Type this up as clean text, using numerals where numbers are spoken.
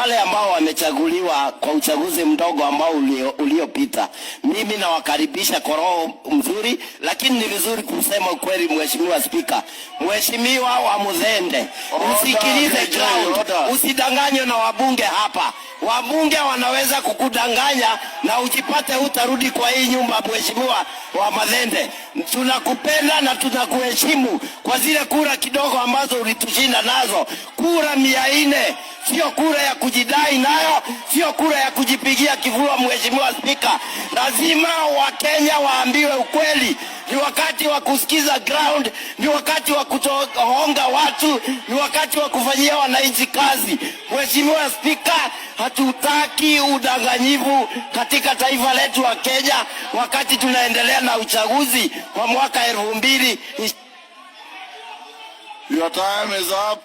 Wale ambao wamechaguliwa kwa uchaguzi mdogo ambao uliopita, mimi nawakaribisha kwa roho mzuri, lakini ni vizuri kusema ukweli. Mheshimiwa Spika, Mheshimiwa wa Muthende, usikilize ground, usidanganywe na wabunge hapa. Wabunge wanaweza kukudanganya na ujipate hutarudi kwa hii nyumba. Mheshimiwa wa Mathende, tunakupenda na tunakuheshimu kwa zile kura kidogo ambazo ulitushinda nazo, kura 400 sio kura ya kujidai nayo, sio kura ya kujipigia kifua. Mheshimiwa Spika, lazima Wakenya waambiwe ukweli. Ni wakati wa kusikiza ground, ni wakati wa kutohonga watu, ni wakati wa kufanyia wananchi kazi. Mheshimiwa Spika, hatutaki udanganyifu katika taifa letu la Kenya wakati tunaendelea na uchaguzi wa mwaka 2000. Your time is up.